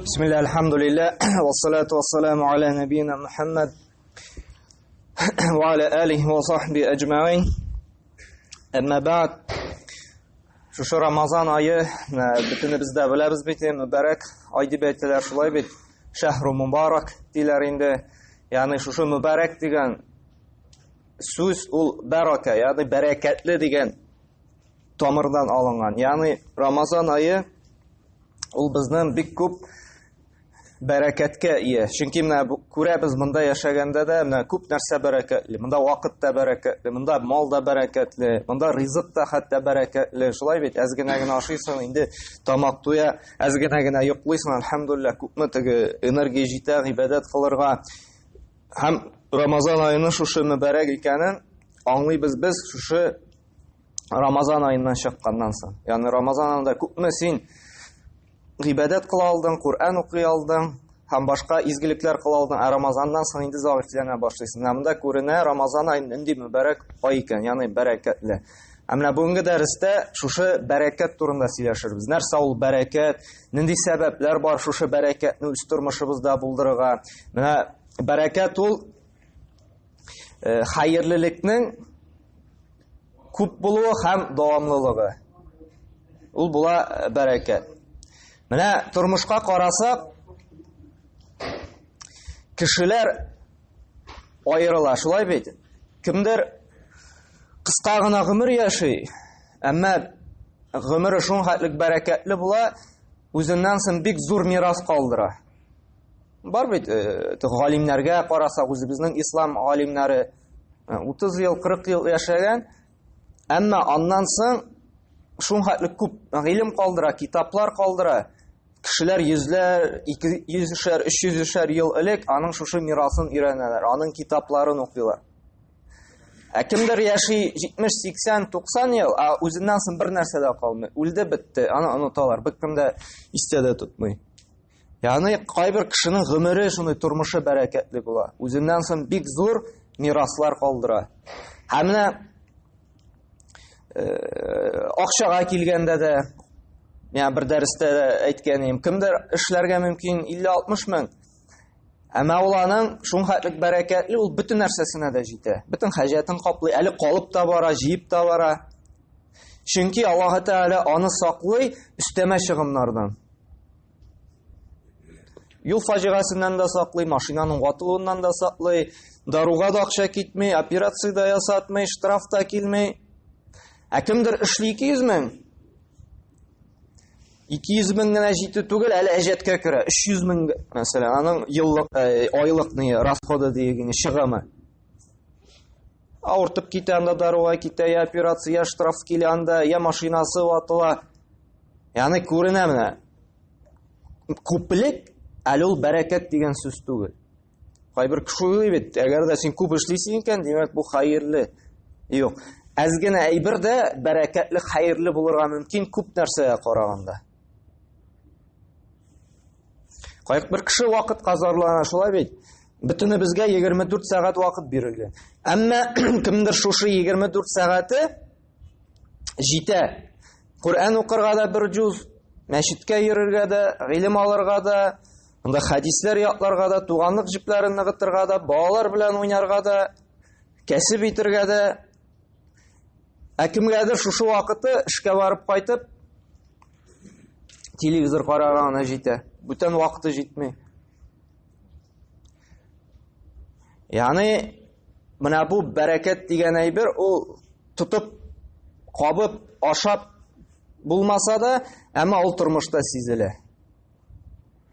Бисмилла, альхамдулилля, вассалату вассаламу аля набина Мухаммад ва аля алихи ва сахби аджмаин. Әмма бәгъд, шушы Рамазан айы, бөтенебез дә беләбез бит, мөбарәк ай дип әйтәләр, шулай бит, шәһру мубарак диләр инде. Ягъни шушы мөбарәк дигән сүз ул бәрәкә, ягъни бәрәкәтле дигән тамырдан алынган. Ягъни Рамазан айы ул безнең бик күп бәрәкәткә ия. Чөнки менә күрәбез монда яшәгәндә дә менә күп нәрсә бәрәкәтле. Монда вакыт та бәрәкәтле, монда мал да бәрәкәтле, монда ризык та хәтта бәрәкәтле. Шулай бит, әз генә генә ашыйсың, инде тамак туя, әз генә генә йоклыйсың, альхамдулилла, күпме теге энергия җитә гыйбадәт кылырга. Һәм Рамазан аеның шушы мөбарәк икәнен аңлыйбыз без шушы Рамазан аеннан чыкканнан соң. Ягъни Рамазан аенда күпме син гыйбадәт кыла алдың, Коръән укый алдың һәм башка изгелекләр кыла алдың, ә Рамазаннан соң инде зәгыйфьләнә башлыйсың. Менә монда күренә Рамазан ае нинди мөбарәк ай икән, ягъни бәрәкәтле. Ә менә бүгенге дәрестә шушы бәрәкәт турында сөйләшербез. Нәрсә ул бәрәкәт? Нинди сәбәпләр бар шушы бәрәкәтне үз тормышыбызда булдырырга? Менә бәрәкәт ул э, хәерлелекнең күп булуы һәм дәвамлылыгы. Ул була э, бәрәкәт. Менә тормышка карасак, кешеләр аерыла, шулай бит? Кемдер кыска гына гомер яши, әмма гомере шул хәтлек бәрәкәтле була, үзеннән соң бик зур мирас калдыра. Бар бит, э, галимнәргә карасак, үзебезнең ислам галимнәре 30 ел, 40 ел яшәгән, әмма аннан соң шул хәтле күп гыйлем калдыра, китаплар калдыра. Кешеләр йөзләр, 200-шәр, 300-шәр ел элек аның шушы мирасын өйрәнәләр, аның китапларын укыйлар. Ә кемдер яши 70, 80, 90 ел, ә үзеннән соң бер нәрсә дә калмый. Үлде, бетте, аны оныталар, беркем дә истә дә тотмый. Ягъни кайбер кешенең гомере шундый тормышы бәрәкәтле була. Үзеннән соң бик зур мираслар калдыра. Һәм менә э, акчага килгәндә дә, мин бер дәрестә дә әйткән идем, кемдер эшләргә мөмкин 50-60 мең. Әмма ул аның шул хәтлек бәрәкәтле, ул бөтен нәрсәсенә дә җитә. Бөтен хаҗәтен каплый, әле калып та бара, җыеп та бара. Чөнки Аллаһ Тәгалә аны саклый өстәмә чыгымнардан. Юл фаҗигасеннән дә саклый, машинаның ватылуыннан да саклый, даруга да акча китми, операция да ясатмый, штраф та килми. Ә кемдер эшли 200 мең. 200 мең генә җитү түгел, әле әҗәткә керә. 300 мең, мәсәлән, аның еллык, э, айлык ни расходы дигән чыгымы. Авыртып китә анда даруга китә, я операция, я штраф килә анда, я машинасы ватыла. Ягъни күренә менә. Күплек әле ул бәрәкәт дигән сүз түгел. Кайбер кеше уйлый бит, әгәр дә син күп эшлисең икән, димәк бу хәерле. Юк. Әз генә әйбер дә бәрәкәтле, хәерле булырга мөмкин күп нәрсәгә караганда. Кайбер кеше вакытка зарлана, шулай бит. Бөтенебезгә 24 сәгать вакыт бирелгән. Әмма кемдер шушы 24 сәгате җитә. Коръән укырга да бер җуз, мәчеткә йөрергә дә, гыйлем алырга да, анда хәдисләр ятларга да, туганлык җепләрен ныгытырга да, балалар белән уйнарга да, кәсеп итергә дә. Ә кемгәдер шушы вакыты эшкә барып кайтып, телевизор карарга гына җитә. Бүтән вакыты җитми. Ягъни менә бу бәрәкәт дигән әйбер ул тотып, кабып, ашап булмаса да, әмма ул тормышта сизелә.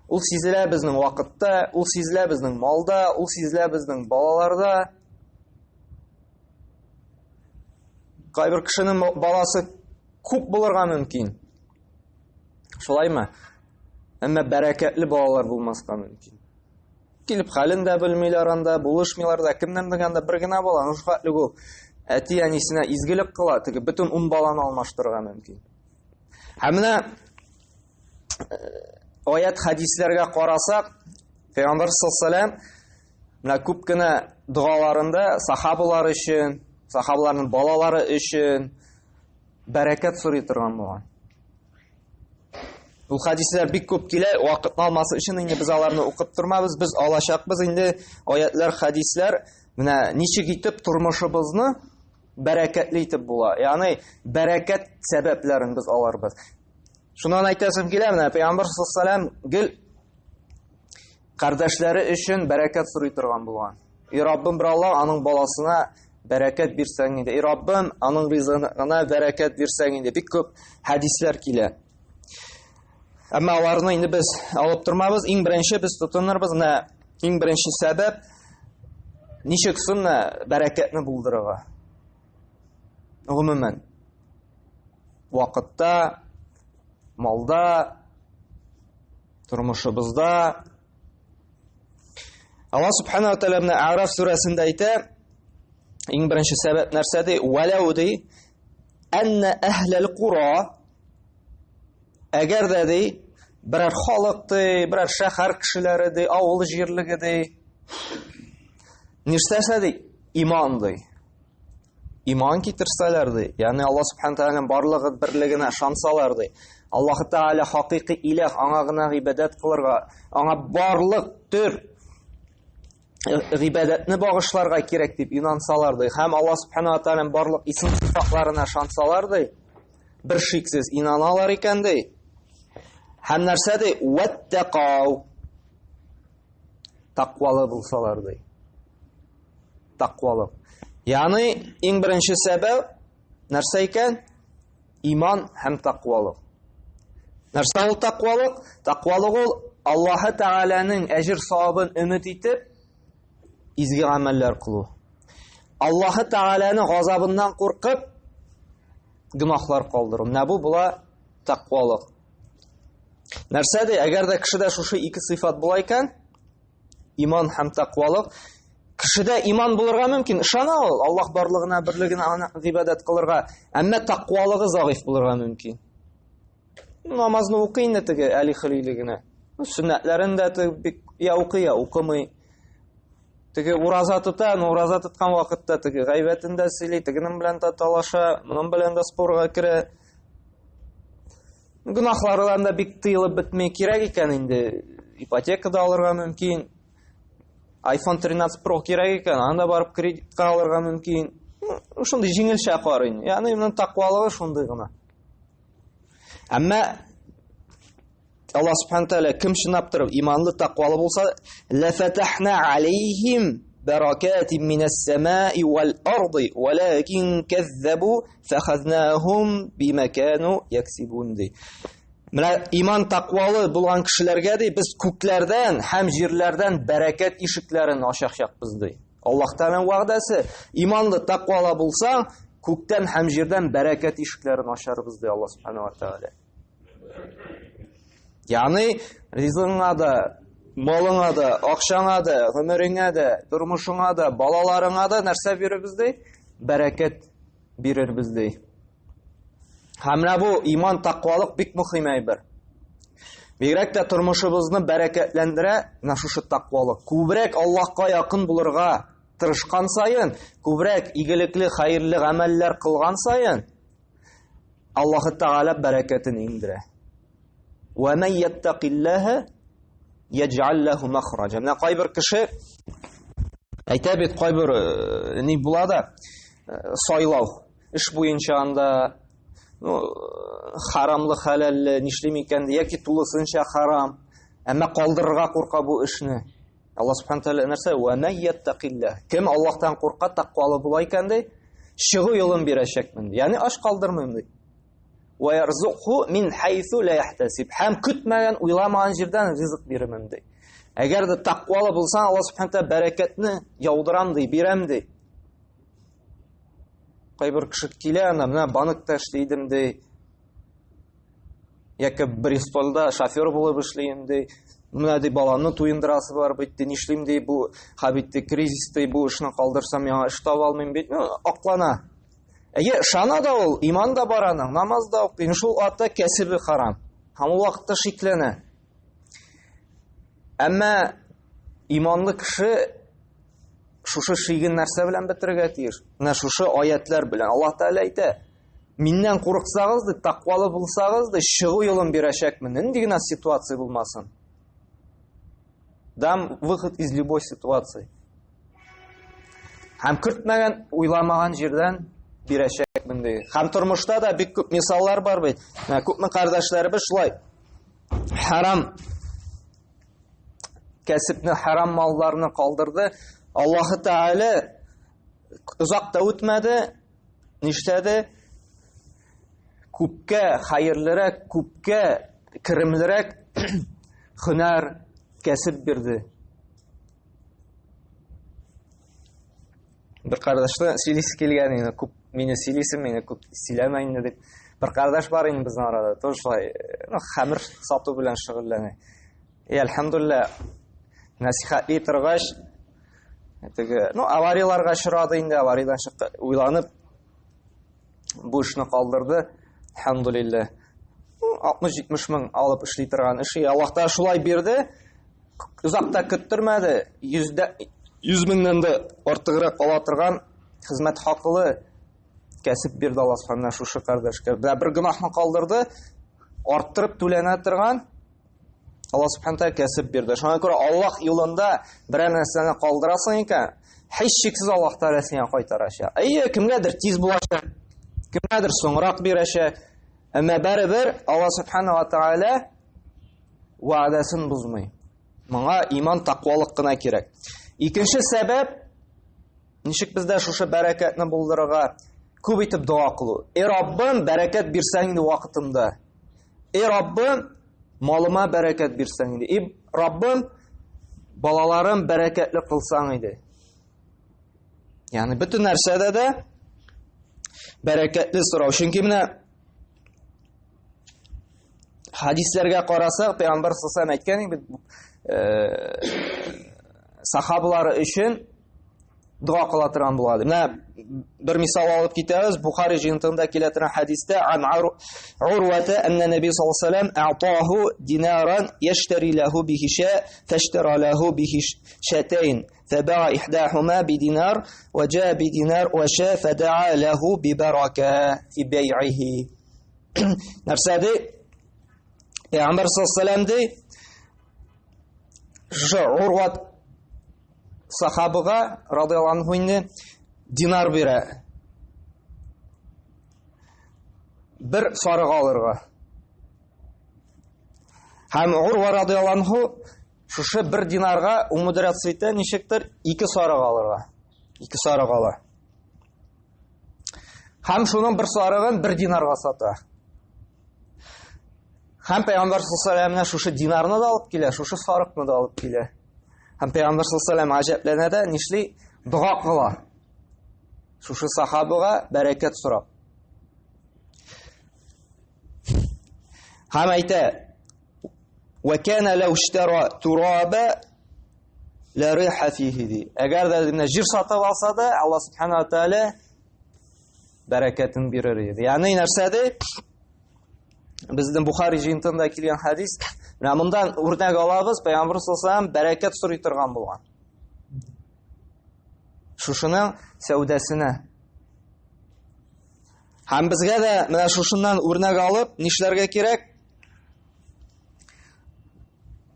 Ул сизелә безнең вакытта, ул сизелә безнең малда, ул сизелә безнең балаларда. Кайбер кешенең баласы күп булырга мөмкин. Шулаймы? Әмма бәрәкәтле балалар булмаска мөмкин. Килеп хәлен дә белмиләр анда, булышмыйлар да. Кемнән дигәндә бер генә бала, ну шулхәтле ул әти әнисенә изгелек кыла, теге бөтен ун баланы алмаштырырга мөмкин. Һәм менә э, аят хәдисләргә карасак, Пәйгамбәр саллаллаху менә күп кенә догаларында сахабалар өчен, сахабаларның балалары өчен бәрәкәт сорый торган булган. Бу хәдисләр бик күп килә, вакытны алмас өчен инде без аларны укып тормабыз, без алачакбыз инде аятлар, хәдисләр. Менә ничек итеп тормышыбызны бәрәкәтле итеп була. Ягъни бәрәкәт сәбәпләрен без аларбыз. Шуннан әйтәсем килә, менә Пәйгамбәр саллаллаһу алейһи ва гел кардәшләре өчен бәрәкәт сорый торган булган. И Раббым, бер Аллаһ, аның баласына бәрәкәт бирсәң иде. И Раббым, аның ризыгына бәрәкәт бирсәң иде. Бик күп хәдисләр килә. Әмма аларны инде без алып тормабыз. Иң беренче без тотынырбыз. Менә иң беренче сәбәп ничек соң бәрәкәтне булдырырга. Гомумән, вакытта, малда, тормышыбызда. Аллаһ субхана ва тааля менә Араф сүрәсендә әйтә, иң беренче сәбәп нәрсә ди? Валау ди, әннә әһләл кура әгәр дә ди, берәр халык ди, берәр шәһәр кешеләре ди, авыл җирлеге ди, нишләсә ди, иман ди. Иман китерсәләр ди, ягъни Аллаһ субхана тәгаләнең барлыгы берлегенә ышансалар ди, Аллаһ Тәгалә хакыйкый иләһ, аңа гына гыйбадәт кылырга, аңа барлык төр гыйбадәтне багышларга кирәк дип инансалар ди, һәм Аллаһ субхана тәгаләнең барлык исем сыйфатларына ышансалар ди, бер шиксез инаналар икән ди. Һәм нәрсә ди? Ваттакау. Тақвалы булсалар ди. Тақвалык. Ягъни иң беренче сәбәп нәрсә икән? Иман һәм тақвалык. Нәрсә ул тақвалык? Тақвалык ул Аллаһы Тәгаләнең әҗер савабын өмет итеп изге гамәлләр кылу. Аллаһы Тәгаләнең газабыннан куркып гөнаһлар калдыру. Менә бу була тақвалык. Нәрсә ди? Әгәр дә кешедә шушы ике сыйфат була икән, иман һәм тәкъвалык. Кешедә иман булырга мөмкин, ышана ул Аллаһ барлыгына, берлегенә, аны гыйбадәт кылырга, әмма тәкъвалыгы зәгыйфь булырга мөмкин. Намазны укый инде теге Әли Хәлиле генә. Сөннәтләрен дә теге бик я укый, я укымый. Теге ураза тота, но ураза тоткан вакытта теге гайбәтен дә сөйли, тегенең белән дә талаша, моның белән дә спорга керә. Гөнаһлардан да бик тыелып бетми кирәк икән инде. Ипотека да алырга мөмкин. iPhone 13 Pro кирәк икән, аны да барып кредитка алырга мөмкин. Шундый җиңелчә карыйм. Ягъни моның тәкъвалыгы шундый гына. Әмма Аллаһ субхана тәгалә кем чынлап торып иманлы тәкъвалы булса, ла фатахна алейхим баракатин минас самаи вал арди, валакин каззабу фахазнахум бима кану яксибун ди. Менә иман тәкъвалы булган кешеләргә ди без күкләрдән һәм җирләрдән бәрәкәт ишекләрен ачачакбыз ди. Аллаһ Тәгаләнең вәгъдәсе, иманлы тәкъвалы булсаң, күктән һәм җирдән бәрәкәт ишекләрен ачарбыз ди Аллаһ Субхану ва Тәгалә. Ягъни ризыгыңа да, малыңа да, акчаңа да, гомереңә дә, тормышыңа да, балаларыңа да нәрсә бирербез ди? Бәрәкәт бирербез ди. Һәм менә бу иман тәкъвалык бик мөһим әйбер. Бигрәк тә тормышыбызны бәрәкәтләндерә менә шушы тәкъвалык. Күбрәк Аллаһка якын булырга тырышкан саен, күбрәк игелекле, хәерле гамәлләр кылган саен, Аллаһы Тәгалә бәрәкәтен иңдерә. Ва ман яттакиллаһа яҗ'ал лаху махраҗа. Менә кайбер кеше әйтә бит, кайбер э, ни була да э, сайлау эш буенча анда ну, харамлы хәләлле нишлим икән яки тулысынча харам. Әмма калдырырга курка бу эшне. Аллаһ субхана тәгалә нәрсә? Ва ман яттакиллаһ. Кем Аллаһтан курка, тәкъвалы була икән ди, чыгу юлын бирәчәкмен. Ягъни аш калдырмыйм ди. Ва ярзукху мин хайсу ла яхтасиб. Һәм көтмәгән, уйламаган җирдән ризык бирермен ди. Әгәр дә тәкъвалы булсаң, Аллаһ субхана тәгалә бәрәкәтне яудырам ди, бирәм ди. Кайбер кеше килә, ана менә банкта эшли идем ди. Яки Бристольда шофер булып эшлим ди. Менә ди баламны туендырасы бар бит ди, нишлим ди, бу хабит ди, кризис ди, бу эшне калдырсам яңа эш таба алмыйм бит. Ну, аклана. Әйе, ышана да ул, иман да бар аның, намаз да укый, шул ата кәсебе харам. Һәм ул вакытта шикләнә. Әмма иманлы кеше шушы шиген нәрсә белән бетерергә тиеш? Менә шушы аятлар белән. Аллаһ Тәгалә әйтә: Миннән курыксагыз, ди, тәкъвалы булсагыз, ди, чыгу юлын бирәчәкмен. Нинди генә ситуация булмасын. Дам выход из любой ситуации. Һәм көтмәгән, уйламаган җирдән бирәчәкмен ди. Һәм тормышта да бик күп мисаллар бар бит. Менә күпме кардәшләребез шулай харам кәсепне, харам малларны калдырды. Аллаһы Тәгалә озак та үтмәде, нишләде? Күпкә хәерлерәк, күпкә керемлерәк һөнәр, кәсеп бирде. Бер кардәшне сөйлисе килгән инде, күп мине сөйлисең, мине күп сөйләмә инде дип. Бер кардәш бар инде безнең арада, тоже шулай, ну, хәмер сату белән шөгыльләнә. И әлхәмдулилла, нәсихәтли торгач, теге, ну, аварияләргә очрады инде, авариядән чыкты, уйланып бу эшне калдырды. Әлхәмдулилла. 60-70 мең алып эшли торган эш. Аллаһ Тәгалә шулай бирде. Озак та көттермәде. Йөздә 100 меңнән дә артыграк ала торган хезмәт хакылы кәсеп бирде Аллаһ Субхану шушы кардәшкә. Бер гөнаһны калдырды, арттырып түләнә торган Аллаһ Субхану тәгалә кәсеп бирде. Шуңа күрә Аллаһ юлында берәр нәрсәне калдырасың икән, һичшиксез Аллаһ Тәгалә сиңа кайтарачак. Әйе, кемгәдер тиз булачак, кемгәдер соңрак бирәчәк. Әмма барыбер Аллаһ Субхану ва Тәгалә вәгъдәсен бозмый. Моңа иман, тәкъвалык кына кирәк. Икенче сәбәп, ничек бездә шушы бәрәкәтне булдырырга? Күп итеп дога кылу. Эй Раббым, бәрәкәт бирсәң инде вакытында. Эй Раббым, малыма бәрәкәт бирсәң иде. Эй Раббым, балаларым бәрәкәтле кылсаң иде. Ягъни бөтен нәрсәдә дә бәрәкәтле сорау. Чөнки менә хадисләргә карасак, пәйгамбәр саллаллаху әйткән бит, сахабалары өчен дога кыла торган була. Менә бер мисал алып китәбез. Бухари җыентыгында килә торган хадистә ан Урвата анна Наби саллаллаху алейһи вәсәлләм а'таху динаран яштари лаху бихи ша фаштара лаху бихи шатайн фаба'a ихдахума бидинар ва джаа бидинар ва ша фада'a лаху бибарака фи бай'ихи. Нәрсә ди? Пәйгамбәр саллаллаху алейһи вәсәлләм ди, шушы Урват сахабыга радиаллаху анху инде динар бирә. Бер сарык алырга. Һәм Урва радиаллаху анху шушы бер динарга умудряться итә ничектер ике сарык алырга. Ике сарык ала. Һәм шуның бер сарыгын бер динарга сата. Һәм Пәйгамбәр саллаллаху алейһи шушы динарны да алып килә, шушы сарыкны да алып килә. Һәм Пәйгамбәр саллаллаху алейһи гаҗәпләнә дә, нишли? Дога кыла. Шушы сахабага бәрәкәт сорап. Һәм әйтә: "Ва кана лау иштара тураба ла риха фихи" ди. Әгәр дә менә җир сатып алса да, Аллаһ субхана ва тааля бәрәкәтен бирер иде. Ягъни нәрсә ди? Безнең Бухари җыентыгында килгән хадис. Менә мондан үрнәк алабыз, Пәйгамбер саллаллаху бәрәкәт сорый торган булган. Шушының сәүдәсенә. Һәм безгә дә менә шушыннан үрнәк алып, нишләргә кирәк?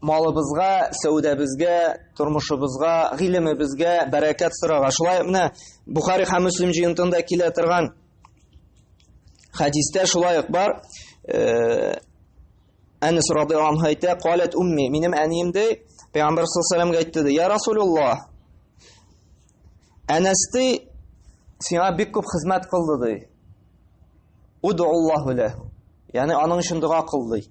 Малыбызга, сәүдәбезгә, тормышыбызга, гыйлемебезгә бәрәкәт сорарга. Шулай менә Бухари һәм Мөслим җыентыгында килә торган хәдистә шулай ук бар. Э, Әнәс радиаллаху анһу әйтә, "Калат умми, минем әнием ди, Пәйгамбәр саллаллаху алейһи әйтте ди, "Я Расулуллаһ, Әнәс ди, сиңа бик күп хезмәт кылды ди. Удуллаһу ләһу. Ягъни аның өчен дога кыл ди.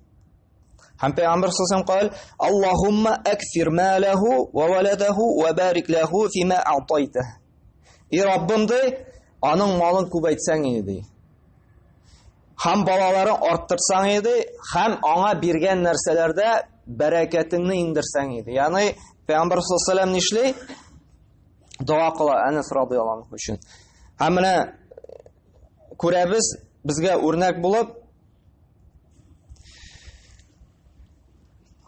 Һәм Пәйгамбәр саллаллаху алейһи ва Аллаһумма аксир малаху ва валадаху ва барик лаху фима а'тайтах. И Раббым ди, аның малын күбәйтсәң иде ди. Һәм балаларын арттырсаң иде, һәм аңа биргән нәрсәләрдә бәрәкәтеңне индерсәң иде. Ягъни Пәйгамбәр саллаллаху алейһи нишли? Дога кыла Әнәс радиаллаху анһу өчен. Һәм менә күрәбез, безгә үрнәк булып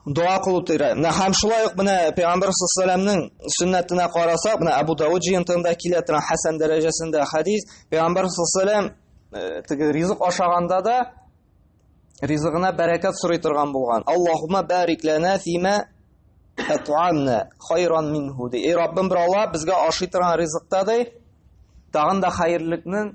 дога кылу тирә. Менә һәм шулай ук менә Пәйгамбәр саллаллаху сөннәтенә карасак, менә Абу Дауд җыентыгында килә торган хәсән дәрәҗәсендә хадис, Пәйгамбәр саллаллаху теге ризык ашаганда да ризыгына бәрәкәт сорый торган булган. Аллаһумма барик лана фима ат'амна хайран минху ди. Эй Раббым, бер Алла, безгә ашый торган ризыкта ди, тагын да хәерлелекне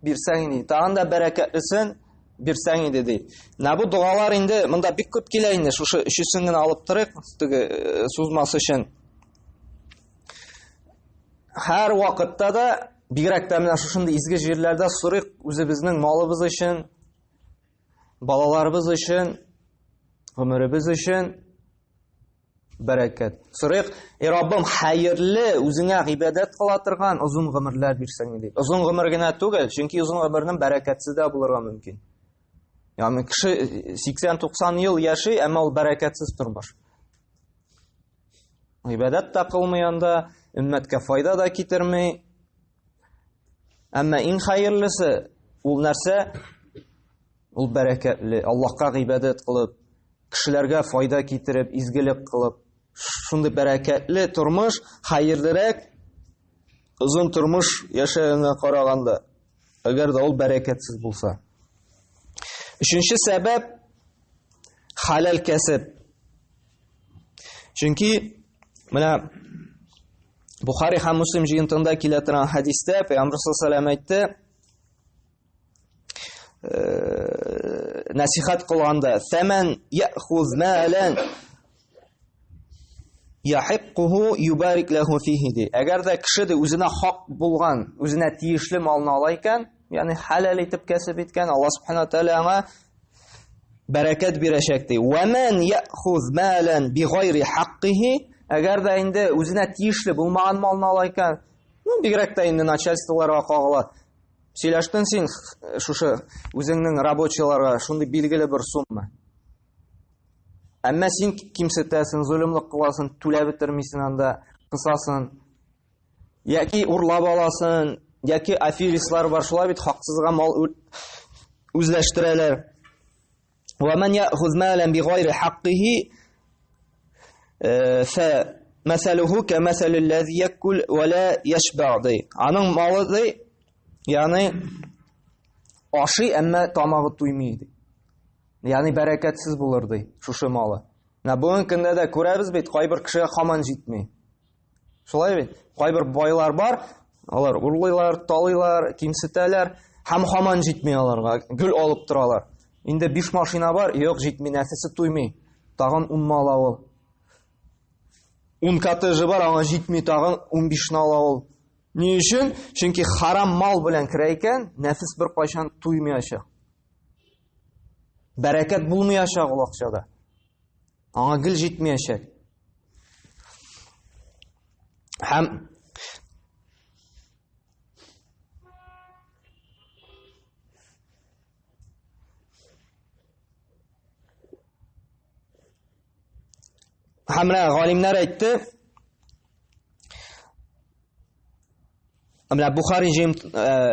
бирсәң иде, тагын да бәрәкәтлесен бирсәң иде ди. Менә бу догалар инде монда бик күп килә инде. Шушы өчесен генә алып торыйк, теге сузмас өчен. Һәр вакытта да бигрәк тә менә шушындый изге җирләрдә сорыйк үзебезнең малыбыз өчен, балаларыбыз өчен, гомеребез өчен бәрәкәт. Сорыйк, эй Раббым, хәерле, үзеңә гыйбадәт кыла торган озын гомерләр бирсәң иде. Озын гомер генә түгел, чөнки озын гомернең бәрәкәтсез дә булырга мөмкин. Ягъни кеше 80-90 ел яши, әмма ул бәрәкәтсез тормыш. Гыйбадәт тә кылмый анда, өммәткә файда да китерми. Әмма иң хәерлесе ул нәрсә? Ул бәрәкәтле, Аллаһка гыйбадәт кылып, кешеләргә файда китереп, изгелек кылып, шундый бәрәкәтле тормыш хәерлерәк озын тормыш яшәгәнгә караганда, әгәр дә ул бәрәкәтсез булса. Өченче сәбәп хәләл кәсеп. Чөнки менә Бухари һәм Муслим җыентыгында килә торган хәдистә Пәйгамбер саллаллаху алейһи әйтте, нәсихәт кылганда, "Фәмән яхуз малан яхиккуху юбарик лаху фихи" ди. Әгәр дә кеше ди үзенә хак булган, үзенә тиешле малны ала икән, ягъни хәләл итеп кәсеп иткән, Аллаһ субхана тәгалә аңа бәрәкәт бирәчәк ди. Ва ман яхуз малан бигайри хаккихи, әгәр дә инде үзенә тиешле булмаган малны ала икән, ну бигрәк тә инде начальстволарга кагыла. Сөйләштең син шушы үзеңнең рабочийларга шундый билгеле бер сумма. Әмма син кимсетәсең, золымлык кыласың, түләп бетермисең анда, кысасың. Яки урлап аласың, яки аферистлар бар, шулай бит хаксызга мал үзләштерәләр. Ва ман яхуз малан бигайри хаккихи фа мәсәлүху кәмәсәлил лази якул ва ла яшба ди. Аның малы ди, ягъни ашый, әмма тамагы туймый ди. Ягъни бәрәкәтсез булыр ди шушы малы. Менә бүгенге көндә дә күрәбез бит, кайбер кешегә һаман җитми. Шулай бит? Кайбер байлар бар, алар урлыйлар, талыйлар, кимсетәләр һәм һаман җитми аларга, гөл алып торалар. Инде 5 машина бар, юк, җитми, нәфесе туймый. Тагын 10 ала ул. 10 коттеджы бар, аңа җитми, тагын 15-не ала ул. Ни өчен? Чөнки харам мал белән керә икән, нәфес бер кайчан туймаячак. Бәрәкәт булмаячак ул акчада. Аңа гел җитмәячәк. Һәм Һәм менә галимнәр әйтте, Менә Бухари җыен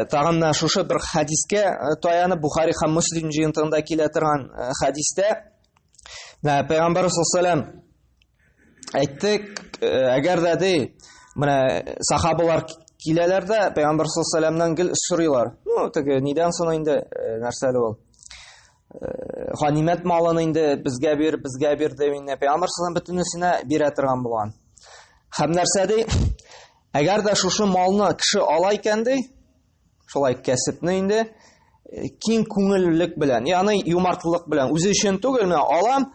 тагын да шушы бер хәдискә таянып Бухари һәм Муслим җыентыгында килә торган хәдистә менә Пәйгамбәр саллаллаху әйтте, әгәр дә ди, менә сахабалар киләләр дә Пәйгамбәр саллаллаху гел сорыйлар. Ну, теге нидән соң инде нәрсәле ул? Ганимәт малын инде безгә бир, безгә бир дип инде Пәйгамбәр саллаллаху бөтенесенә бирә торган булган. Һәм нәрсә ди? Әгәр дә шушы малны кеше ала икән ди, шулай кәсепне инде киң күңеллелек белән, ягъни юмартлык белән, үзе өчен түгел, менә алам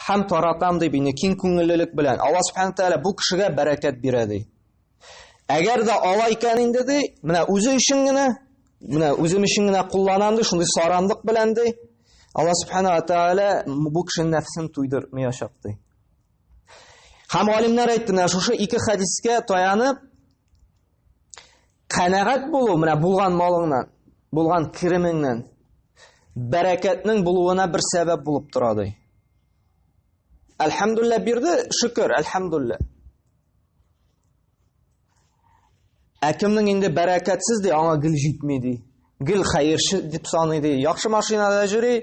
һәм таратам дип инде киң күңеллелек белән. Алла субхана тәгалә бу кешегә бәрәкәт бирә ди. Әгәр дә ала икән инде ди, менә үзе өчен генә, менә үзем өчен генә кулланам ди, шундый саранлык белән ди, Алла субхана тәгалә бу кешенең нәфсен туйдырмаячак ди. Һәм галимнәр әйтте, менә шушы ике хәдискә таянып, канәгать булу, менә булган малыңнан, булган керемеңнән бәрәкәтнең булуына бер сәбәп булып тора ди. Әлхәмдулилла бирде, шөкер, әлхәмдулилла. Ә кемнең инде бәрәкәтсез ди, аңа гел җитми ди. Гел хәерче дип саный ди. Яхшы машинада йөри,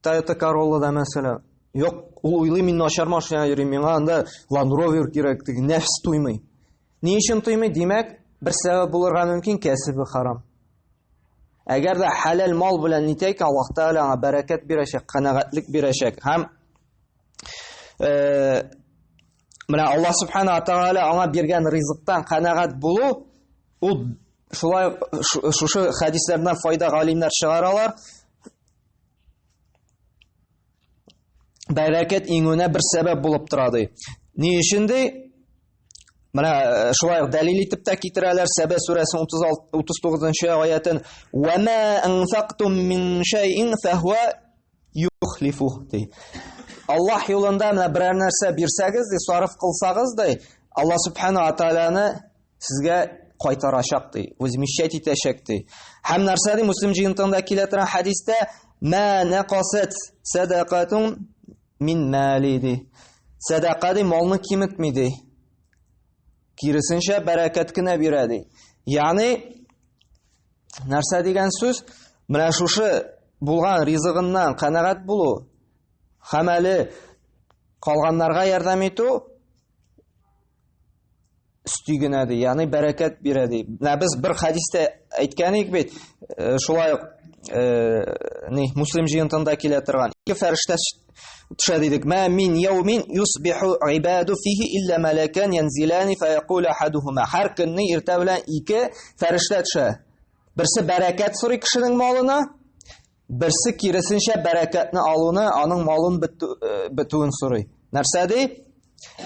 Toyota Corolla-да мәсәлән. Юк, ул уйлый, мин начар машина йөрим, миңа анда Land Rover кирәк, теге нәфс туймый. Ни өчен туймый? Димәк, бер сәбәп булырга мөмкин, кәсебе харам. Әгәр дә хәләл мал белән нитә икән, Аллаһ Тәгалә аңа бәрәкәт бирәчәк, канәгатьлек бирәчәк. Һәм э, менә Аллаһ Субхана ва Тәгалә аңа биргән ризыктан канәгать булу, ул шулай шушы хәдисләрдән файда галимнәр чыгаралар. Бәрәкәт иңүенә бер сәбәп булып тора ди. Ни өчен ди? Менә э, шулай ук дәлил итеп тә китерәләр Сәбә сүрәсенең 39 аятын: "Ва ма анфактум мин шайин фахуа юхлифух" ди. Аллаһ юлында менә берәр нәрсә бирсәгез, ди, сарыф кылсагыз, ди, Аллаһ субхана ва тааляны сезгә кайтарачак ди, возмещать итәчәк ди. Һәм нәрсә ди Муслим җыентыгында килә торган хәдистә: "Ма нақасат садақатун мин мали" ди. Сәдака ди малны киметми ди. Киресенчә бәрәкәт кенә бирә ди. Ягъни нәрсә дигән сүз? Менә шушы булган ризыгыннан канәгать булу һәм әле калганнарга ярдәм итү өсти генә ди, ягъни бәрәкәт бирә ди. Менә без бер хәдистә әйткән идек бит, э, шулай ук э, ни Муслим җыентында килә торган. Ике фәрештә төшә дидек. Ма мин яумин юсбиху ибаду фихи илля малакан янзилани фаякулу ахадухума. Һәр көнне иртә белән ике фәрештә төшә. Берсе бәрәкәт сорый кешенең малына, Берсе киресенчә бәрәкәтне алуны, аның малын э, бетүен сорый. Нәрсә ди?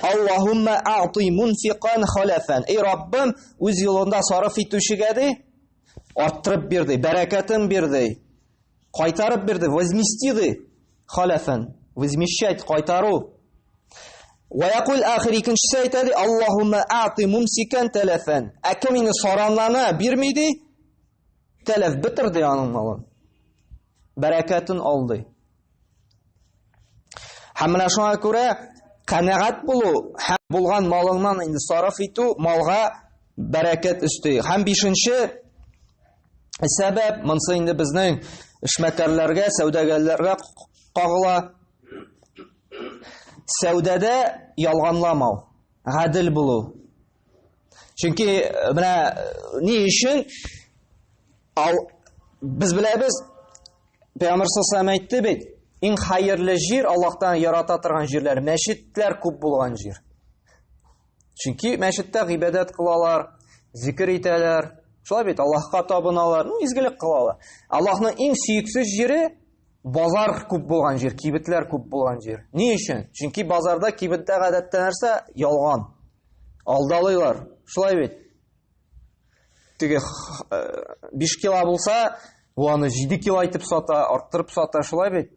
Аллаһумма a'ти мунфикан халафан. Эй Раббым, үз юлында сарыф итүчегә ди, арттырып бир ди, бәрәкәтен бир ди. Кайтарып бир ди, возмести ди. Халафан, возмещать, кайтару. Ва якул ахир икенчесе әйтә ди, Аллаһумма a'ти мумсикан талафан. Ә кем инде саранлана, бирми ди, Тәләф бетерде аның малын. Бәрәкәтен алды. Һәм менә шуңа күрә канәгать булу һәм булган малыңнан инде сарыф итү малга бәрәкәт өсти. Һәм бишенче сәбәп, монысы инде безнең эшмәкәрләргә, сәүдәгәрләргә кагыла. Сәүдәдә ялганламау, гадел булу. Чөнки э, менә э, ни өчен ал без беләбез Пәйгамбер саллаллаху әйтте бит, иң хәерле җир Аллаһтан ярата торган җирләр, мәчетләр күп булган җир. Чөнки мәчеттә гыйбадәт кылалар, зикер итәләр, шулай бит, Аллаһка табыналар, ну, изгелек кылалар. Аллаһның иң сөексез җире базар күп булган җир, кибетләр күп булган җир. Ни өчен? Чөнки базарда, кибеттә гадәттә нәрсә? Ялган. Алдалыйлар. Шулай бит. Теге 5 э, кило булса, бу аны 7 кило итеп сата, арттырып сата, шулай бит.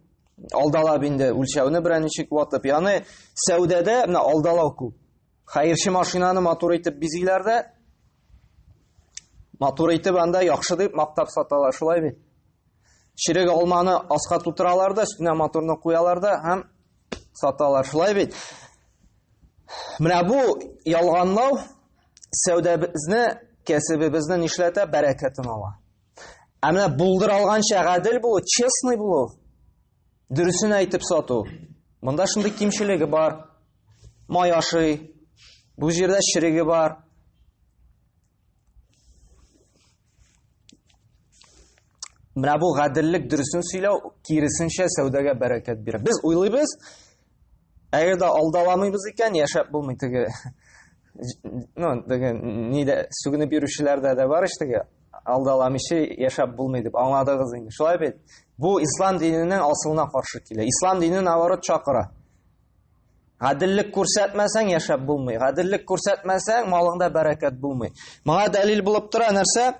Алдалап инде үлчәүне берәр ничек ватып. Ягъни сәүдәдә менә алдалау күп. Хәерче машинаны матур итеп бизиләр дә, матур итеп анда яхшы дип мактап саталар, шулай бит. Черек алманы аска тутыралар да, өстенә матурны куялар да һәм саталар. Шулай бит. Менә бу ялганлау сәүдәбезне, кәсебебезне нишләтә? Бәрәкәтен ала. Ә менә булдыра алганча гадел булу, честный булу, дөресен әйтеп сату. Монда шундый кимчелеге бар. Май ашый. Бу җирдә череге бар. Менә бу гаделлек дөресен сөйләү киресенчә сәүдәгә бәрәкәт бирә. Без уйлыйбыз, әгәр дә алдаламыйбыз икән, яшәп булмый теге. Ну, теге нидә сүгенеп йөрүчеләрдә дә бар ич теге алдаламыйча яшәп булмый дип аңладыгыз инде. Шулай бит? Бу ислам диненең асылына каршы килә. Ислам дине наоборот чакыра. Гаделлек күрсәтмәсәң яшәп булмый. Гаделлек күрсәтмәсәң малыңда бәрәкәт булмый. Моңа дәлил булып тора нәрсә?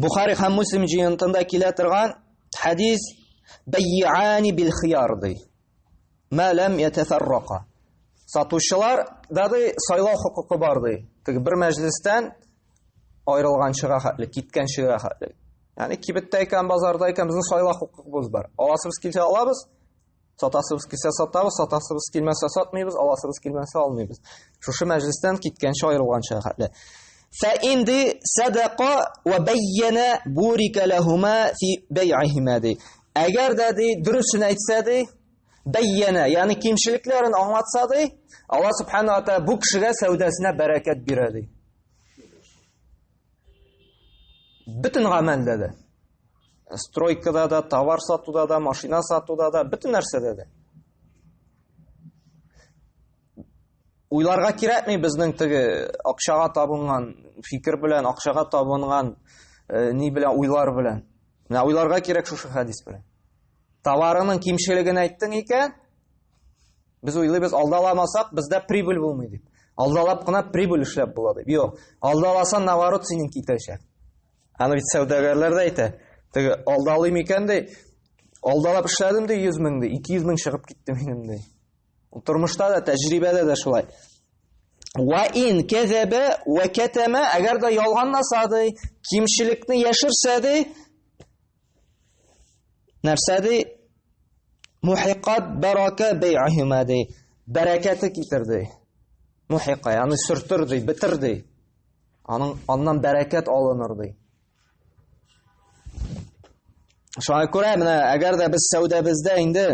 Бухари һәм Муслим җыентында килә торган хадис бәйяни бил хияр ди. Ма лам ятафаррака. Сатучылар да ди сайлау хокукы бар ди. Теге бер мәҗлестән аерылганчыга хәтле, киткәнчегә хәтле. Ягъни кибеттә икән, базарда икән, безнең сайлау хокукыбыз бар. Аласыбыз килсә алабыз, Сатасыбыз килсә сатабыз, сатасыбыз килмәсә сатмыйбыз, аласыбыз килмәсә алмыйбыз. Шушы мәҗлестән киткәнче аерылганча хәтле. Фә инде садака ва бәйяна бурика лахума фи бәй'ихима ди. Әгәр дә ди дөресен әйтсә ди, бәйяна, ягъни кимчелекләрен аңлатса ди, Аллаһ субхана ва тааля бу кешегә сәүдәсенә бәрәкәт бирә ди. Бөтен гамәлдә дә. Стройкада да, товар сатуда да, машина сатуда да, бөтен нәрсәдә дә. Уйларга кирәкми безнең теге акчага табынган фикер белән, акчага табынган э, ни белән уйлар белән. Менә уйларга кирәк шушы хәдис белән. Товарының кимчелеген әйттең икән, без уйлыйбыз, алдаламасак, бездә прибыль булмый дип. Алдалап кына прибыль эшләп була дип. Юк, алдаласаң, наоборот, синең китәчәк. Аны бит сәүдәгәрләр дә әйтә. Теге алдалыйм икән ди, алдалап эшләдем ди 100 мең ди, 200 мең чыгып китте минем ди. Ул тормышта да, тәҗрибәдә дә шулай. Ва ин кәзәбә ва кәтәмә, әгәр дә ялганласа ди, кимчелекне яшерсә ди, нәрсә ди? Мухиқат барака бәй'ихима ди. Бәрәкәте китер ди. Мухиқа, ягъни сөртер ди, бетер ди. Аның аннан бәрәкәт алыныр ди. Шуңа күрә менә әгәр дә без сәүдәбездә инде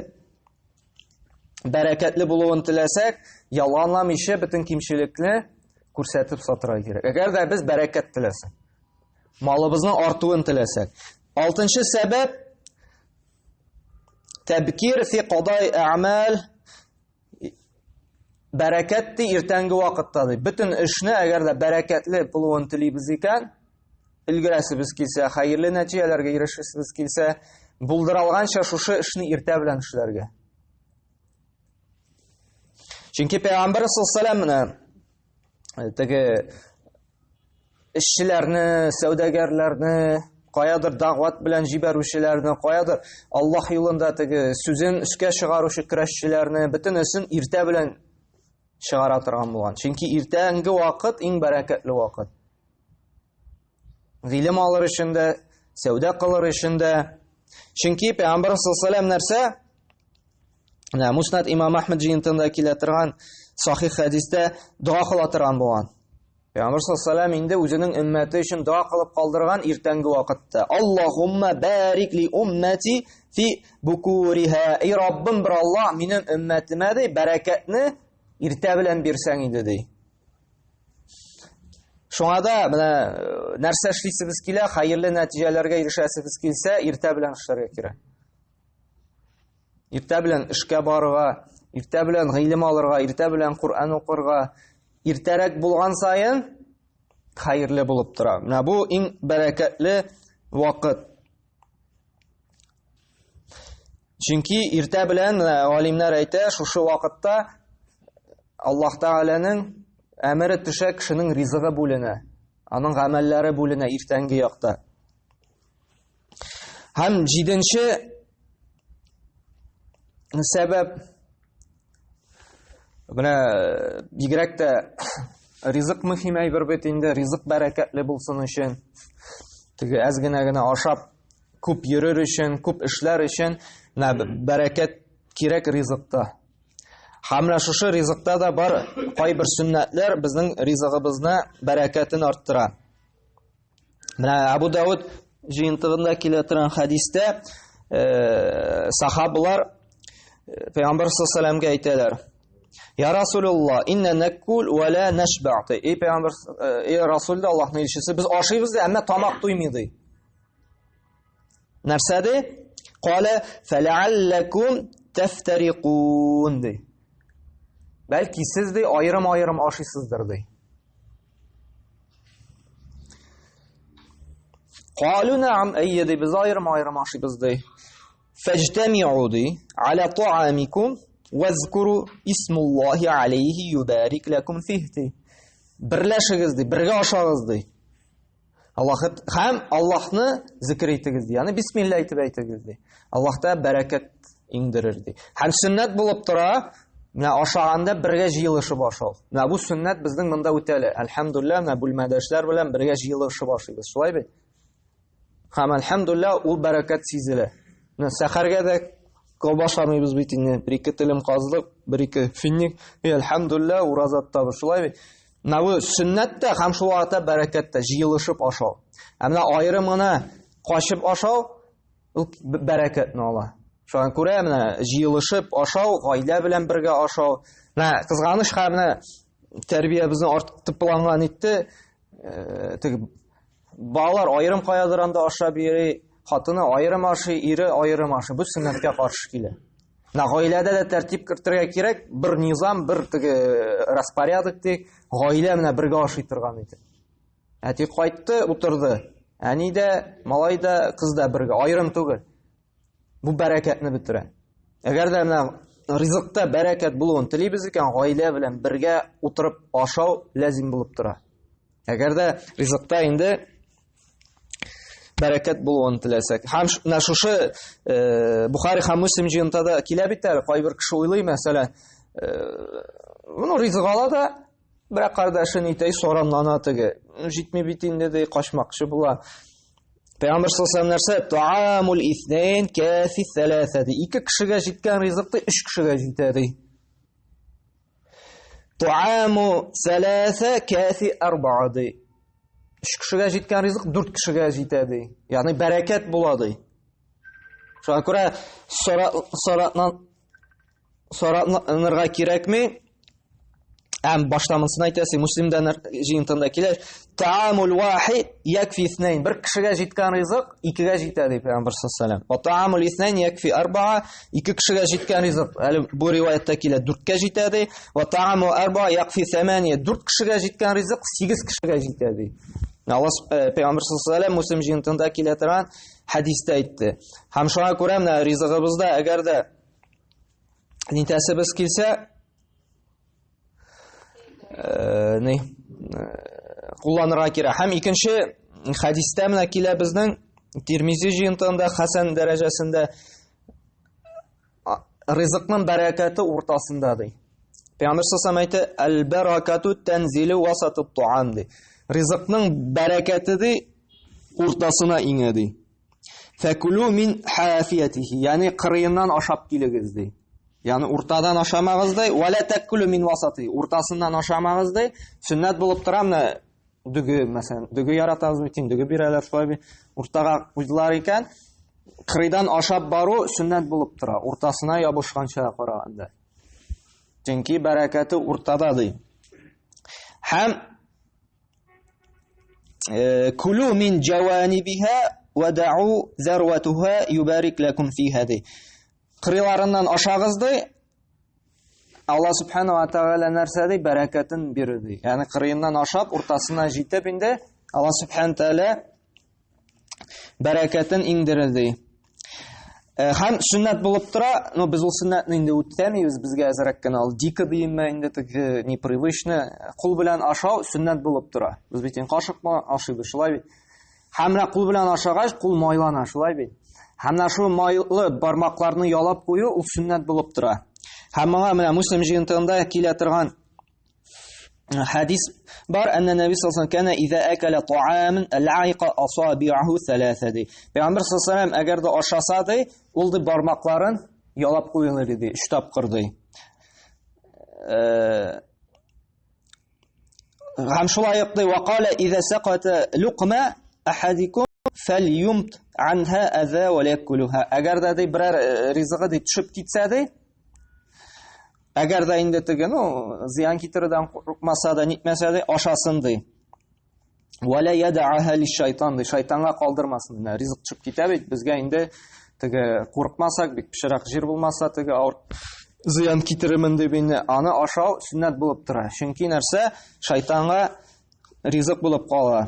бәрәкәтле булуын теләсәк, ялганламыйча бөтен кимчелекне күрсәтеп сатырга кирәк. Әгәр дә без бәрәкәт теләсәк, малыбызның артуын теләсәк. Алтынчы сәбәп тәбкир фи кадай әмәл бәрәкәт ди иртәнге вакытта ди. Бөтен эшне әгәр дә бәрәкәтле булуын телибез икән, өлгерәсебез килсә, хәерле нәтиҗәләргә ирешәсебез килсә, булдыра алганча шушы эшне иртә белән эшләргә. Чөнки Пәйгамбәр саллаллаху алейһи менә э, теге эшчеләрне, сәүдәгәрләрне, каядыр дәгъват белән җибәрүчеләрне, каядыр Аллаһ юлында теге сүзен өскә чыгаручы көрәшчеләрне, бөтенесен иртә белән чыгара торган булган. Чөнки иртәнге вакыт иң бәрәкәтле вакыт. Гыйлем алыр өчен дә, сәүдә кылыр өчен дә. Чөнки Пәйгамбәр саллаллаху алейһи нәрсә? Менә Муснад Имам Ахмад җыентында килә торган сахих хәдистә дога кыла торган булган. Пәйгамбәр саллаллаху алейһи инде үзенең өммәте өчен дога кылып калдырган иртәнге вакытта. Аллаһумма барик ли уммати фи букуриха. Эй Раббым, бер Аллаһ, минем өммәтемә ди бәрәкәтне иртә белән бирсәң иде ди. Шуңа да менә э, нәрсә эшлисебез килә, хәерле нәтиҗәләргә ирешәсебез килсә, иртә белән эшләргә кирәк. Иртә белән эшкә барырга, иртә белән гыйлем алырга, иртә белән Коръән укырга, иртәрәк булган саен хәерле булып тора. Менә бу иң бәрәкәтле вакыт. Чөнки иртә белән галимнәр әйтә, шушы вакытта Аллаһ Тәгаләнең әмере төшә, кешенең ризыгы бүленә, аның гамәлләре бүленә иртәнге якта. Һәм җиденче сәбәп менә бигрәк тә ризык мөһим әйбер бит инде, ризык бәрәкәтле булсын өчен, теге әз генә генә ашап күп йөрер өчен, күп эшләр өчен менә бәрәкәт кирәк ризыкта. Һәм менә шушы ризыкта да бар кайбер сөннәтләр безнең ризыгыбызны бәрәкәтен арттыра. Менә Абу Дауд җыентыгында килә торган хәдистә э, сахабалар э, Пәйгамбәр саллаллаху әйтәләр. Я Расулулла, инна накул ва ла нашба. Эй Пәйгамбәр, э, эй Расул да Аллаһның илчесе, без ашыйбыз да, әмма тамак туймый ди. Нәрсә ди? Кала фалааллакум тафтарикун ди. Бәлки сез ди аерым-аерым ашыйсыздыр ди. Калу нәам, әйе ди, без аерым-аерым ашыйбыз ди. Фәҗтәмиу ди, аля таамикум вазкуру исмуллахи алейхи юбарик ләкум фих ди. Берләшегез ди, бергә ашагыз ди. Аллаһ һәм Аллаһны зикр итегез ди. Ягъни бисмилла әйтеп әйтегез ди. Аллаһ та бәрәкәт иңдерер ди. Һәм сөннәт булып тора, менә ашаганда бергә җыелышып ашау. Менә бу сөннәт безнең монда үтәлә. Әлхәмдулилла, менә бүлмәдәшләр белән бергә җыелышып ашыйбыз. Шулай бит? Һәм әлхәмдулилла, ул бәрәкәт сизелә. Менә сәхәргә дә күп ашамыйбыз бит инде. Бер-ике телем казлык, бер-ике финик. И әлхәмдулилла, ураза тотабыз. Шулай бит? Менә бу сөннәт тә һәм шул вакытта бәрәкәт тә җыелышып ашау. Ә менә аерым гына качып ашау ул бәрәкәтне ала. Шуңа күрә менә җыелышып ашау, гаилә белән бергә ашау. Менә кызганыч һәм менә тәрбия безне артык тыпланган итте. Э, теге Балалар аерым каядыр анда ашап йөри, хатыны аерым ашый, ире аерым ашый. Бу сөннәткә каршы килә. Менә гаиләдә дә тәртип кертергә кирәк, бер низам, бер теге распорядок ди, гаилә менә бергә ашый торган итеп. Әти кайтты, утырды. Әни дә, малай да, кыз да бергә, аерым түгел. Бу бәрәкәтне бетерә. Әгәр дә менә ризыкта бәрәкәт булуын телибез икән, гаилә белән бергә утырып ашау ләзим булып тора. Әгәр дә ризыкта инде бәрәкәт булуын теләсәк. Һәм менә шушы э, Бухари һәм Муслим җыентыгында да килә бит әле, кайбер кеше уйлый, мәсәлән, э, ну ризык ала да, берәр кардәше нитәй соранлана теге. Җитми бит инде ди, качмакчы була. Пәйгамбер саллаллаху алейһи нәрсә? Таамул иснәйн кафи сәләсә ди. Ике кешегә җиткән ризык ди, өч кешегә җитә ди. Тааму сәләсә кафи арбаа ди. Өч кешегә җиткән ризык дүрт кешегә җитә ди. Ягъни бәрәкәт була ди. Шуңа күрә сара соранырга кирәкми. Әм башта монысын әйтәсе, Муслимдә җыентында килә. Таамул вахид якфи иснәйн. Бер кешегә җиткән ризык икегә җитә ди Пәйгамбер саллаллаху алейһи ва таамул иснәйн якфи арбаа. Ике кешегә җиткән ризык әле бу риваятта килә дүрткә җитә ди. Ва тааму арбаа якфи самания. Дүрт кешегә җиткән ризык сигез кешегә җитә ди. Аллаһ э, Пәйгамбер саллаллаху алейһи ва Муслим җыентында килә торган хәдистә әйтте. Һәм шуңа күрә менә ризыгыбызда әгәр дә нитәсебез килсә, э, ни, э, кулланырга кирәк. Һәм икенче хәдистә менә килә безнең Тирмизи җыентыгында хәсән дәрәҗәсендә ризыкның бәрәкәте уртасында ди. Пәйгамбер саллаллаху әйтте, "Әл-баракату танзилу васатут туам" ди. Ризыкның бәрәкәте ди уртасына иңә ди. Фәкулу мин хафиятихи, ягъни кырыеннан ашап килегез ди. Ягъни уртадан ашамагыз ди, ва ла такулу мин васати, уртасыннан ашамагыз ди. Сөннәт булып тора менә дөге, мәсәлән, дөге яратабыз бит инде, дөге бирәләр шулай бит. Уртага куйдылар икән, кырыйдан ашап бару сөннәт булып тора, уртасына ябышканча караганда. Чөнки бәрәкәте уртада ди. Һәм Э, кулу мин җаванибиха ва дa'у зарватуха юбарик лакум фиха ди. Кырыйларыннан ашагыз ди. Алла субхана ва тааля нәрсә ди? Бәрәкәтен бирер ди. Ягъни кырыеннан ашап, уртасына җитеп инде Алла субхана тааля бәрәкәтен иңдерер ди. Э, һәм сөннәт булып тора, но без ул сөннәтне инде үтәмибез, безгә әзрәк кенә ул дико димме инде теге непривычно. Кул белән ашау сөннәт булып тора. Без бит инде кашык белән ашыйбыз, шулай бит. Һәм менә кул белән ашагач, кул майлана, шулай бит. Һәм менә шул майлы бармакларны ялап кую ул сөннәт булып тора. Һәм моңа менә Муслим җыентыгында килә торган хәдис бар, әннә Нәби саллаллаху кана иза акала тааман лаика асаби'аху саласа ди. Пәйгамбер саллаллаху әгәр дә ашаса ди, ул ди бармакларын ялап куелыр иде, өч тапкыр ди. Э, һәм шулай ук ди, вакала иза саката лукма ахадикум фәльюмт анха аза ва якулуха. Әгәр дә ди берәр э, ризыгы ди төшеп китсә ди, Әгәр дә инде теге, ну, зыян китерүдән курыкмаса да, нитмәсә дә, ашасын ди. Вәлә ядааһа лишшайтан ди, шайтанга калдырмасын. Менә ризык төшеп китә бит, безгә инде теге курыкмасак, бик пычрак җир булмаса, теге авыр зыян китерермен дип инде аны ашау сөннәт булып тора. Чөнки нәрсә? Шайтанга ризык булып кала.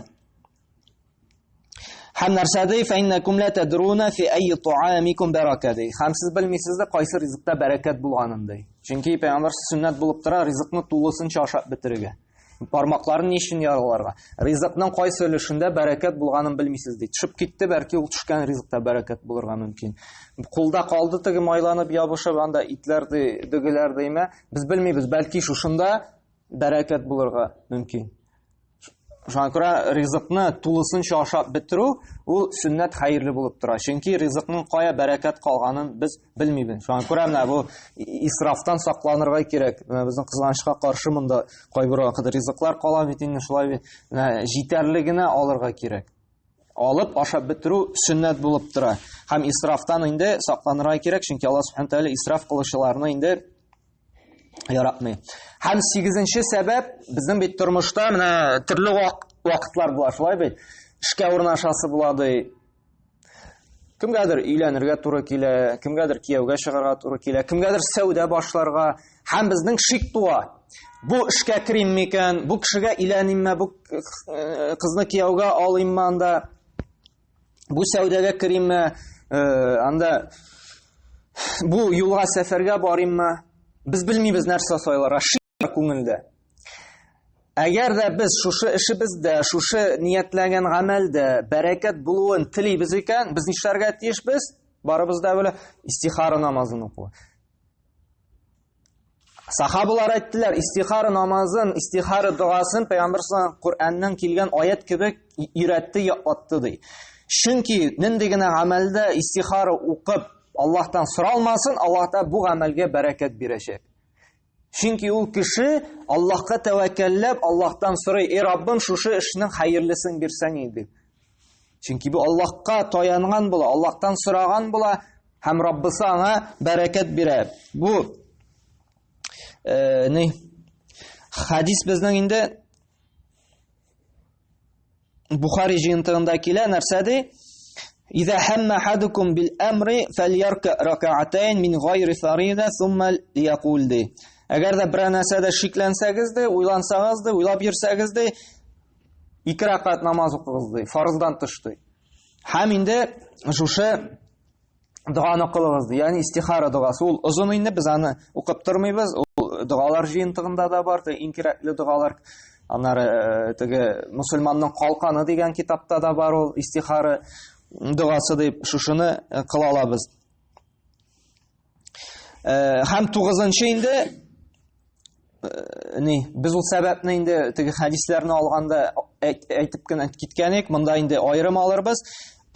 Һәм нәрсә ди? Фәиннәкум ла тадруна фи айи таамикум барака ди. Һәм сез белмисез дә кайсы ризыкта бәрәкәт булганын ди. Чөнки пәйгамбәр сөннәт булып тора ризыкны тулысынча ашап бетерергә. Бармакларын ни өчен яраларга? Ризыкның кайсы өлешендә бәрәкәт булганын белмисез ди. Төшеп китте, бәлки ул төшкән ризыкта бәрәкәт булырга мөмкин. Кулда калды теге майланып ябышып, анда итләр ди, дөгеләр диме? Без белмибез, бәлки шушында бәрәкәт булырга мөмкин. Шуңа күрә ризыкны тулысынча ашап бетерү ул сөннәт хәерле булып тора. Чөнки ризыкның кая бәрәкәт калганын без белмибез. Шуңа күрә менә бу исрафтан сакланырга кирәк. Менә безнең кызганычка каршы монда кайбер вакыт ризыклар кала бит инде шулай бит. Менә җитәрлегенә алырга кирәк. Алып ашап бетерү сөннәт булып тора. Һәм исрафтан инде сакланырга кирәк, чөнки Аллаһ субхана тәгалә исраф кылучыларны инде яратмый. Һәм сигезенче сәбәп, безнең бит тормышта менә төрле вакытлар була, шулай бит. эшкә урнашасы була ди. Кемгәдер өйләнергә туры килә, кемгәдер кияүгә чыгарга туры килә, кемгәдер сәүдә башларга. Һәм безнең шик туа. Бу эшкә керим микән, бу кешегә өйләнимме, бу э, кызны кияүгә алыйммы анда, бу сәүдәгә керимме, э, анда бу юлга сәфәргә барыйммы? Без белмибез нәрсә сайларга. Шик күңелдә. Әгәр дә без шушы эшебездә, шушы ниятләгән гамәлдә бәрәкәт булуын телибез икән, без нишләргә тиешбез? Барыбыз да белә, истихара намазын уку. Сахабалар әйттеләр, истихара намазын, истихара догасын Пәйгамбәр саллаллаһу Коръәннән килгән аят кебек өйрәтте, ятлатты ди. Чөнки нинди генә гамәлдә истихара укып Аллаһтан соралмасын, Аллаһ та бу гамәлгә бәрәкәт бирәчәк. Чөнки ул кеше Аллаһка тәвәккәлләп, Аллаһтан сорый: "Эй Раббым, шушы эшнең хәерлесен бирсәң иде." Чөнки бу Аллаһка таянган була, Аллаһтан сораган була һәм Раббысы аңа бәрәкәт бирә. Бу э, ни хадис безнең инде Бухари җыентыгында килә, нәрсә ди? Иза хамма ахадукум бил амри фальярка ракаатайн мин гайри фарида сумма якул ди. Әгәр дә берәр нәрсәдә шикләнсәгез дә, уйлансагыз да, уйлап йөрсәгез дә, ике рәкать намаз укыгыз ди, фарыздан тыш ди. Һәм инде шушы доганы кылыгыз ди. Ягъни истихара догасы. Ул озын инде, без аны укып тормыйбыз. Ул догалар җыентыгында да бар, иң кирәкле догалар. Аннары э, теге мусульманның калканы дигән китапта да бар ул истихара догасы дип шушыны э, кыла алабыз. Э, һәм тугызынчы инде Э, ни без ул сәбәпне инде теге хәдисләрне алганда әйтеп кенә киткән идек монда инде аерым алырбыз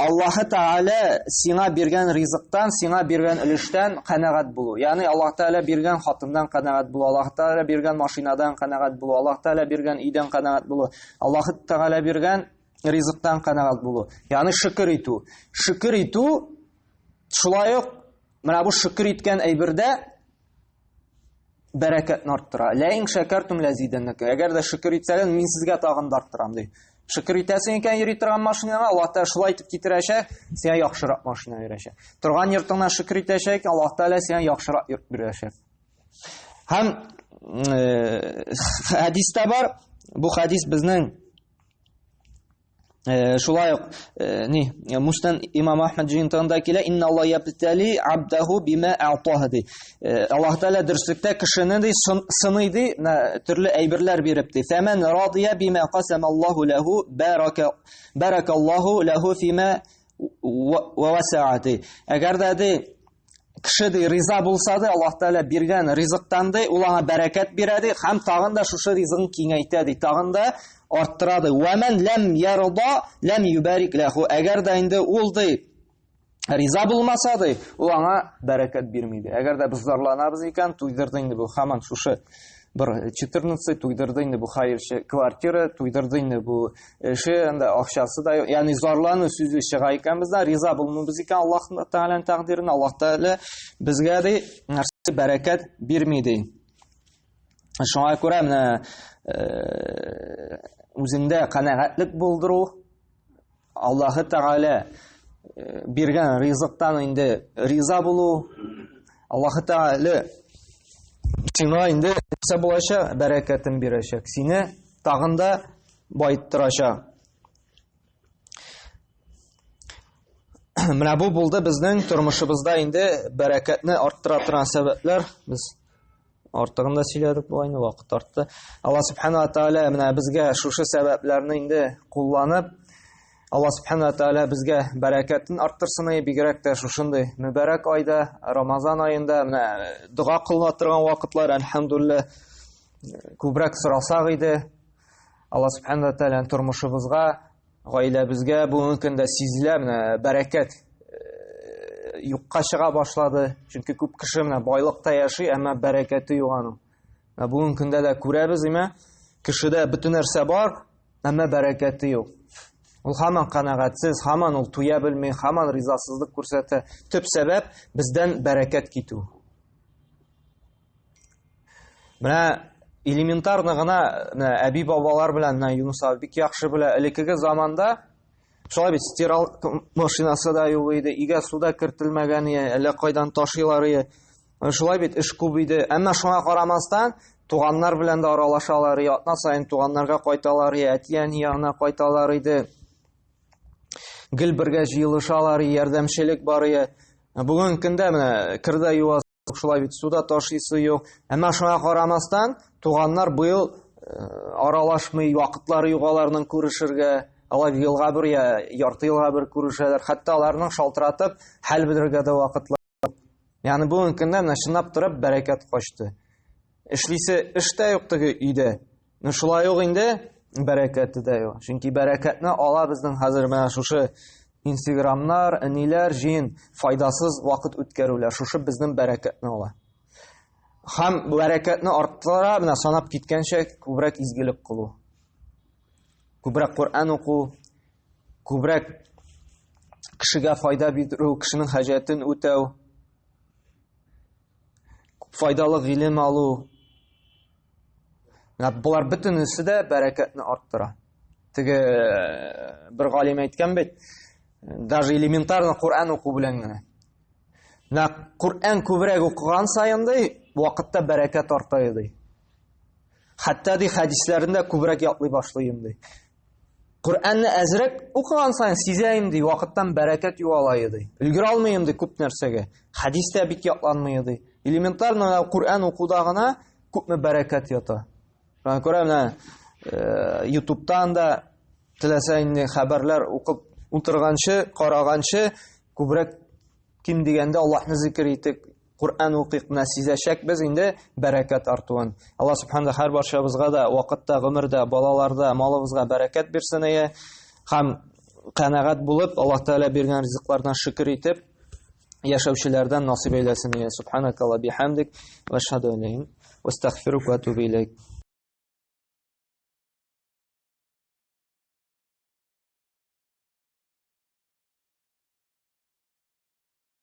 Аллаһы Тәгалә сиңа биргән ризыктан, сиңа биргән өлештән канәгать булу. Ягъни Аллаһ Тәгалә биргән хатыннан канәгать булу, Аллаһ Тәгалә биргән машинадан канәгать булу, Аллаһ Тәгалә биргән өйдән канәгать булу, Аллаһ Тәгалә биргән ризыктан канәгать булу. Ягъни шөкер итү. Шөкер итү шулай ук менә бу шөкер иткән әйбердә бәрәкәтне арттыра. Лә ин шәкәртум ләзидәннәкә. Әгәр дә шөкер итсәгез, мин сезгә тагын да арттырам ди. Шөкер итәсең икән йөри торган машинаңа, Аллаһ Тәгалә шулай итеп китерәчәк, сиңа яхшырак машина бирәчәк. Торган йортыңнан шөкер итәчәк, Аллаһ Тәгалә сиңа яхшырак йорт бирәчәк. Һәм э, хәдистә бар, бу хәдис безнең Э, шулай ук э, ни Муснад Имам Ахмад җыентыгында килә, инна Аллаһ ябтали абдаху бима а'таһу ди. Э, Аллаһ Тәгалә дөреслектә кешене ди сыный ди, төрле әйберләр биреп ди. Фәмән радия бима касама Аллаһу лаху барака баракаллаһу лаху фима ва васаа ди. Әгәр дә ди кеше ди риза булса ди, Аллаһ Тәгалә биргән ризыктан ди, ул аңа бәрәкәт бирә ди һәм тагын да шушы ризыгын киңәйтә ди, тагын да арттыра ди. Ва ман лам ярда лам юбарик лаху. Әгәр дә инде ул ди риза булмаса ди, ул аңа бәрәкәт бирми ди. Әгәр дә без зарланабыз икән, туйдырды инде бу һаман шушы бер 14 туйдырды инде бу хәерче квартира, туйдырды инде бу эше, анда акчасы да юк. Ягъни зарлану сүзе чыга икән бездә, риза булмыйбыз икән Аллаһ Тәгаләнең тәкъдиренә, Аллаһ Тәгалә безгә ди нәрсә бәрәкәт бирми ди. Шуңа күрә менә э, үзеңдә канәгатьлек булдыру, Аллаһы Тәгалә э, биргән ризыктан инде риза булу, Аллаһы Тәгалә сиңа инде нәрсә булачак, бәрәкәтен бирәчәк. Сине тагын да байыттырачак. Менә бу булды безнең тормышыбызда инде бәрәкәтне арттыра торган сәбәпләр. Без артыгын да сөйләдек бу айны, вакыт артты. Алла субхана ва тааля менә безгә шушы сәбәпләрне инде кулланып, Алла субхана ва тааля безгә бәрәкәтен арттырсын, бигрәк тә шушындый мөбарәк айда, Рамазан аенда менә дога кылына торган вакытлар, әлхәмдулилла, күбрәк сорасак иде. Алла субхана ва тааля тормышыбызга, гаиләбезгә бүгенге көндә сизелә менә бәрәкәт э, юкка чыга башлады. Чөнки күп кеше менә байлыкта яши, әмма бәрәкәте юк аның. Менә бүгенге көндә дә күрәбез, име, кешедә бөтен нәрсә бар, әмма бәрәкәте юк. Ул һаман канәгатьсез, һаман ул туя белми, һаман ризасызлык күрсәтә. Төп сәбәп бездән бәрәкәт китү. Менә элементарно гына менә әби-бабалар белән менә Юнус абый бик яхшы белә. Элеккеге заманда Шулай бит, стирал машинасы да юк иде, өйгә су да кертелмәгән иде, әллә кайдан ташыйлар иде. Шулай бит, эш күп иде. Әмма шуңа карамастан, туганнар белән дә аралашалар иде, атна саен туганнарга кайталар иде, әти-әни янына кайталар иде. Гел бергә җыелышалар, ярдәмчелек бар иде. Бүгенге көндә менә кер дә юа, шулай бит, суда ташыйсы юк. Әмма шуңа карамастан, туганнар быел аралашмый, вакытлары юк аларның күрешергә. Алар елга бер я ярты елга бер күрешәләр. Хәтта аларның шалтыратып хәл белергә дә вакытлары юк. Ягъни бүгенге көндә менә чынлап торып бәрәкәт качты. Эшлисе эш тә юк теге өйдә. Ну шулай ук инде бәрәкәте дә юк. Чөнки бәрәкәтне ала безнең хәзер менә шушы Инстаграмнар, ниләр җыен файдасыз вакыт үткәрүләр. Шушы безнең бәрәкәтне ала. Һәм бәрәкәтне арттыра, менә санап киткәнчә күбрәк изгелек кылу. Күбрәк Коръән уку, күбрәк кешегә файда бирү, кешенең хаҗәтен үтәү, файдалы гыйлем алу. Менә болар бөтенесе дә бәрәкәтне арттыра. Теге э, бер галим әйткән бит, даже элементарно Коръән уку белән генә. Менә Коръән күбрәк укыган саен ди, вакытта бәрәкәт арта ди. Хәтта ди хәдисләрен дә күбрәк ятлый башлыйм ди. Коръәнне әзрәк укыган саен сизәем ди, вакыттан бәрәкәт югала ди. Өлгерә алмыйм ди күп нәрсәгә. Хәдис тә бик ятланмый ди. Элементарно Коръән укуда гына күпме бәрәкәт ята. Шуңа күрә менә э, YouTube'тан да теләсә инде хәбәрләр укып утырганчы, караганчы күбрәк ким дигәндә Аллаһны зикер итеп, Коръән укыйк, менә сизәчәкбез инде бәрәкәт артуын. Аллаһ субхана һәр барчабызга да вакытта, гомердә, балаларда, малыбызга бәрәкәт бирсен әйе. Һәм канәгать булып, Аллаһ Тәгалә биргән ризыклардан шөкер итеп, яшәүчеләрдән насыйп әйләсен. Субханакалла бихамдик ва ашһаду ан ла илаһа илля астагфирука ва атубу илейк.